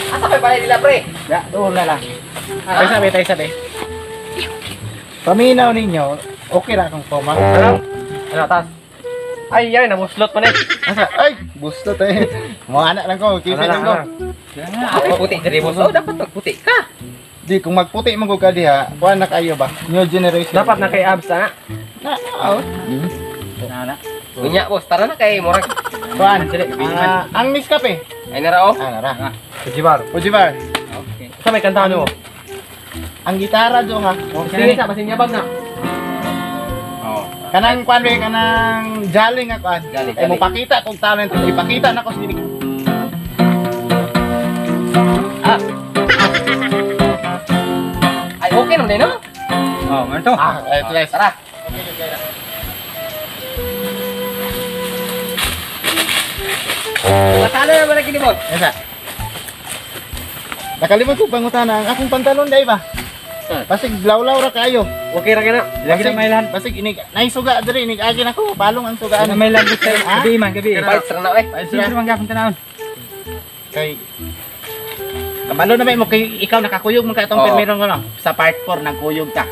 Asa may balay nila, pre? Ya, doon na lang. Tayo sabi, tayo sabi. Paminaw ninyo, okay ra akong koma. Ano? Ano, tas? Ay, yan, namuslot pa na eh. Asa? Ay, buslot eh. Mga anak lang ko, kipit lang ko. Ay, puti diri boss. Oh, dapat magputi ka. Di, kung magputi mo ka diha, kuha na kayo ba? New generation. Dapat na kay abs na. Na, oo. Na. Unya, boss, tara na kay murag. Kuan, ang Miss Kape. Ay nara oh. Ah, nara. Fujibar. Fujibar. Okay. Sa may kantahan mo. Ang gitara do ha. Sige sa basin yabag na. Oh. Kanang kuan be, kanang jolly nga kuan. Jolly, Ay mo jolly. pakita kung talent, ipakita na ko sa Ah. Ay, okay naman din, no? Oh, man to. Ah, ito guys. Tara. Matalo naman ang kinibot. Esa. Nakalimot ko pangutana ang akong pantalon dai ba? Pasig lawlaw ra kayo. Okay ra ka na. Lagi na may lahan. Pasig inig naisuga diri inig agi nako balong ang sugaan. Na may lahan sa Ha? gabi man, gabi. Fights ra na eh. Sino man gapon tanawon? Kay kabalo na ba mo kay ikaw nakakuyog man ka atong Oo. permirong ko no? Sa part 4 nagkuyog ta.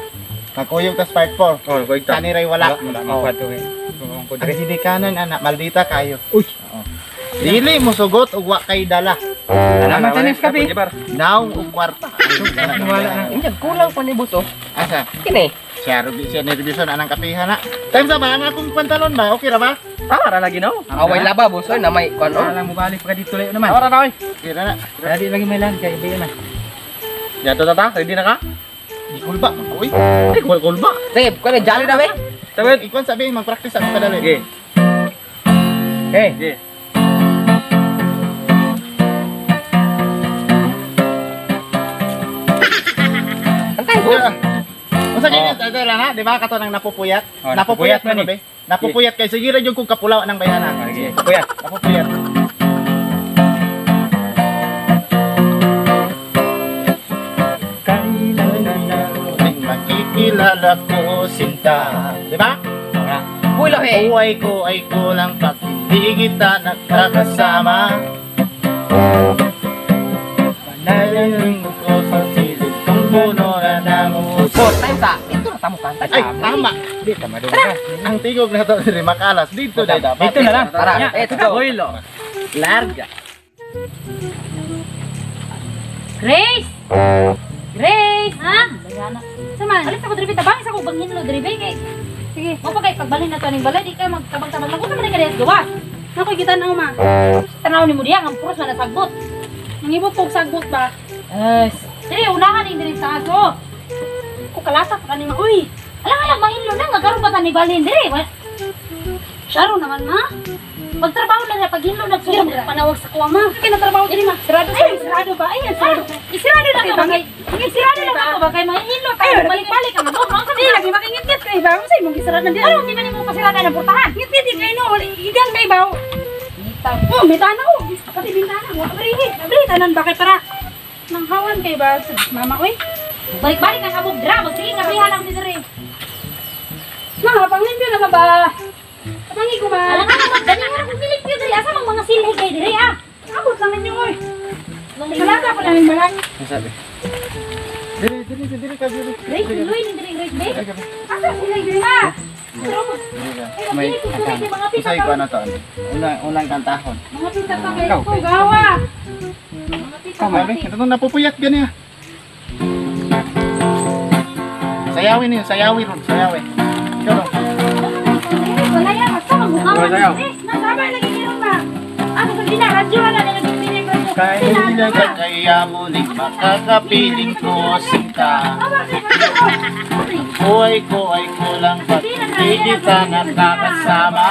Nagkuyog ta sa part 4. Oh, nagkuyog ta. Kaniray wala. Wala Oo. man to eh. Ko Ang diri. ginikanan ana maldita kayo. Uy. Oo. Dili mo sugot og wa kay dala. Ana man tanis kape. Naong og kwarta. Wala na. Unya, kulang pa ni boss oh. Asa? Kini. Siya rubi siya nervyoso na anang kapihan na. Time sa ba ang akong pantalon ba? Okay ra ba? Tama ra lagi no. Away laba boss oy na may kuan oh. Wala lang mo balik pa dito layo naman. Tama ra na oy. Okay ra na. Dali lagi may lahan kay gabi man. Yato tata, ready na ka? Di kulba man ko oy. Ay, kul ba? Sige, kuan jolly na be. Tawid ikaw sabi mag-practice ako kadali. Sige. Hey. Sige. Antay boss. Unsa kini tadala na, di ba kato nang napupuyat? Oh, Napupuyat napupuyat man man be. Napupuyat kay sige ra jud kung kapulaw nang bayhana. Sige, kuya. Napupuyat. Kailan makikilala ko sinta, di ba? Uy lahi. Buhay ko ay kulang pag hindi kita nakakasama. Panalangin ko sa silid kong puno na ng uso. Boss, time sa. Ito na tamo kanta. Ay, tama. Di tama doon ka. Ang tigog na to diri makalas dito dai dapat. Dito na lang. Tara, Nya. let's go. Larga. Grace! Grace! Ha? Bayana. Sama, alis ako diri tabang sa akong banghinlo diri bay kay. Sige, mo pa kay pagbalhin na to aning balay di ka magtabang-tabang lang unsa man ka diha gawas. Nakoy gitan-aw ma. Tanaw nimo diha ang puros man na sagbot. Nangibot kog sagbot ba? Yes. Diri unahan ning diri sa aso. Ko kalata pa kani ma. Uy, Alang alang mahinlo na nga karon pa ta ni balhin diri. klaro naman ma. Pagtrabaho na na paghinlo nagsulod panawag sa kuwa ma. Kay natrabaho diri ma. Sarado sa sarado ba? Ay, sarado. Isirado na ka ba kay? Isirado na ka ba kay mahilo tayo balik-balik ang mo. Di lagi makingit-ngit kay ba? Unsa imong gisarado na diri? Ano di man nimo pasirada ng portahan? Ngit-ngit kay no, wala igang kay ba? Oh, may tanaw. Pati bintana. Wa abrihi. Abri tanan ba kay para nanghawan kay ba mama oy? Balik-balik ang abog dra, magsige kapihan lang diri. Ma, panglimpyo na ba ba? Patangi ko ba? Alang ano magdani nga kung nilimpyo diri asa mang mga silhi kay diri ah. Abot lang ninyo oy. Kalata pa namin balay. Sabi. Diri diri diri ka diri. Grace, luloy ni diri Grace be. Asa sila diri ma? Ay, May magdili ko kay mga pita Usay ko na to. Unang unang kantahon. Mga pita pa kay ko gawa. Mga pita Tama, ito nung napupuyat gani ah. Sayawin niyo, sayawin ron, sayawin. Ikaw ron. Wala yan, basta magbukawan Wala yan. ni Nasabay lagi karon ba? Ako sa dina radyo wala na nagpili ko. Kailan ka kaya muling makakapiling ko sinta? Buhay ko ay kulang pag hindi kita nakakasama.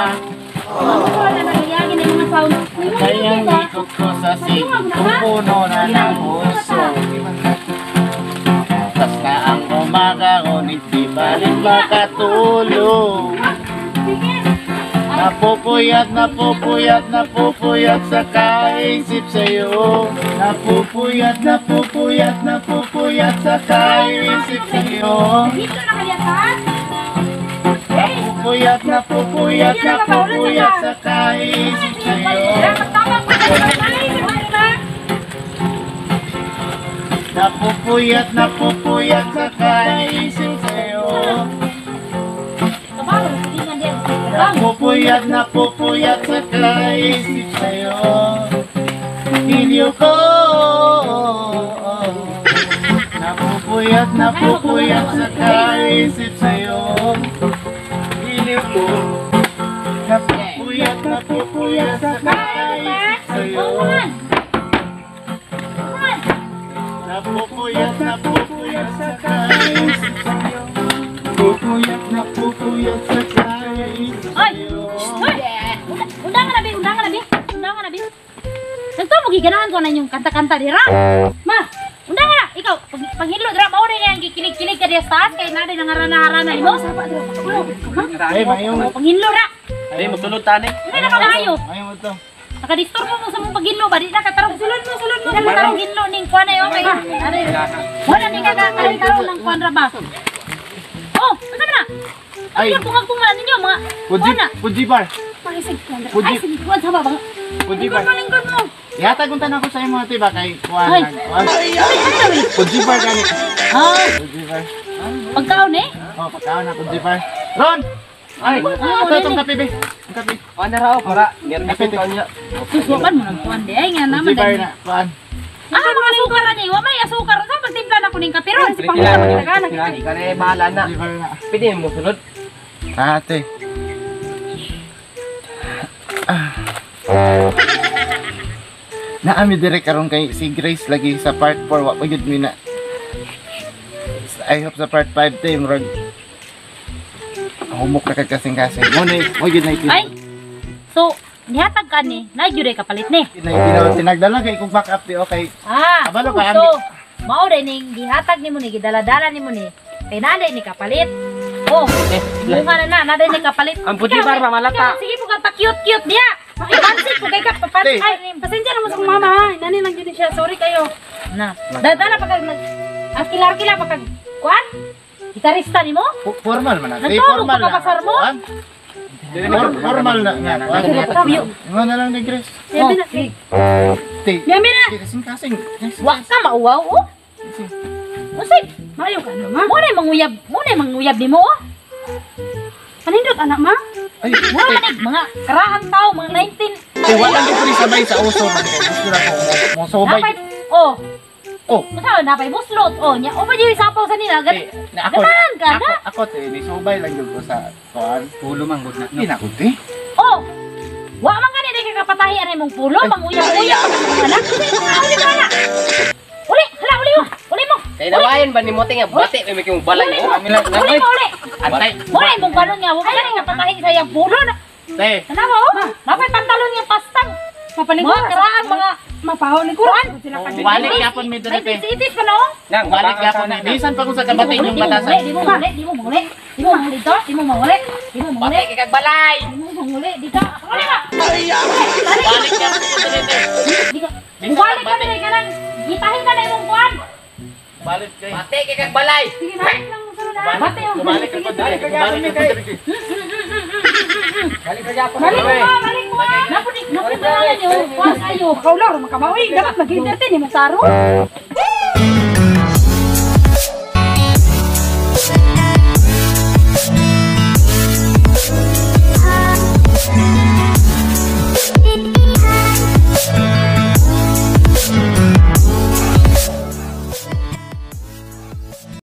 Kaya ikot ko sa silid kong puno na ng puso. Tas na ang umaga, ngunit di pa rin makatulog. Napupuyat, napupuyat, napupuyat sa kaisip sa'yo. Napupuyat, napupuyat, napupuyat sa kaisip sa'yo. Dito na kaya taas? Grace! Napupuyat, napupuyat, napupuyat sa kaisip sa'yo. Napupuyat, napupuyat sa kaisip sa'yo. Napupuyat, napupuyat sa kaisip sa'yo. Giliw ko. Napupuyat, napupuyat sa kaisip sa'yo. Giliw ko. Napupuyat, napupuyat sa kaisip sa'yo. Napupuyat, napupuyat sa kaisip sa'yo. Napupuyat, napupuyat sa kaisip sa'yo. Hoy! Undang ka na, bi! Undang ka na, bi! Undang ka na, bi! Nagto mo giganahan ko na inyong kanta-kanta dira. Ma, undang ka na! Ikaw, paghinlo dira, mao na yang gikilig-kilig ka diya sa taas kay na din ang harana-harana nimo. Ay, mayong. Paghinlo ra. Ay, magsulod tani. Hindi na ka maayo. Ayaw mo to. Nakadisturbo mo sa mong paghinlo ba? Di na katarong. Sulod mo, sulod mo. Di na katarong hinlo ning kuan na yun. Wala ni kakatarong ng kuan ra ba? Oh, ano na? Ay. Ay, bungag-bunga ninyo mga Puji, kuan na. puji bar. Pakisig ko. Puji. Ay, sige, kuan sa ba? Puji bar. Lingkod mo, lingkod mo. Ihatag kong tanong ko sa imo ate ba kay kuan. Ay. Kuan. Puji bar gani. Ha? Puji bar. Pagkaon eh. Oh, pagkaon na puji bar. Ron. Ay, Ito itong kape be. Ang kape. ana raw para nervous ka niya. Susukan mo ng kuan di ay nga naman Puji bar dahil. na kuan. Ah, mga asukar ni. Wa may asukar sa pagtimpla na ko ning kape ron. Si Pangula magtagana. Ikaw na bahala na. Puji bar na. Pwede mo sulod. Ate. Naami dire karon kay si Grace lagi sa part 4 wa pa gyud mi na. I hope sa part 5 te murag humok na kag kasing-kasing. Mo na mo gyud na Ay. So, nihatag ka ni, na gyud ay kapalit ni. Tinagdala kay kung back up di okay. Ah, Kabalo ka, so, mao day ning gihatag nimo ni gidala-dala nimo ni. Kay naday ni kapalit. Oh, bunga na na, naday ni kapalit. Ang puti bar, mamalata. Ikaw, sige po ka pa cute-cute niya. Papansin po kay ka papansin. Te. Ay, Pasensya na mo sa mama ha. Nani lang yun siya. Sorry kayo. na. Dadala pa kag nag arkila-arkila pa kag kuan? Gitarista nimo? Formal man na. Te, Nagtulog formal pa na. ka pasar mo? Kuan? Formal na nga. Kuan. Mo na lang ni Grace. Yabi na. Te. Yabi na. Kasing-kasing. Wa ka mauwaw oh. Unsay? Maayo ka na ma. Mo na manguyab nimo oh. Panindot anak ma. Ay, Mura te. man mga karaang tao mga 19 Te, wala lang ko sabay sa uso man. Gusto na ko mo sobay. Napay, oh, Oh, basta napay buslot oh nya. O pa di sapaw sa nila te, gani. na ako. Ganahan ka na. Ako, te, ni sobay lang jud ko sa kuan. Pulo man gud na. Di na ko te. Oh. Wa man gani di ka kapatahi ani mong pulo, manguyab-uyab ka sa mga anak. Uli mo na. Uli, hala uli mo. Uli mo. Kay nawayan ba nimo te nga bati may kayong balay Uli oh. mo. Uli mo uli. Antay. Mura imong balon nga wa gani nga patahi sa iyang pulo na. Te, Tanawa oh. Napay pantalon nga pastang. Mapaligura. Mga karaang mga Mapaho ni Kuran. Sila ka. balik yapon mi dire te. 1980s pa no? Nang Balik yapon mi. Bisan pa kung sa kabati inyong batasan. Di mo manguli, di mo manguli. Di mo manguli to, di mo manguli. Di mo manguli. Bati kay kag balay. Di mo manguli, di ka. Manguli ka. Balik yapon mi dire te. Di ka. Balik ka diri ka lang. Gitahin ka na imong kuan. Balik kay. Bati kay kag balay. Sige, balik lang mo sa luna. Bati mo. Balik ako dire. Balik ako dire. Balik ra gyapon. Balik mo, balik mo. Napuni, napuni na niyo. Kuan kayo. Kaulor, makabawi. Dapat mag-entertain mo taro.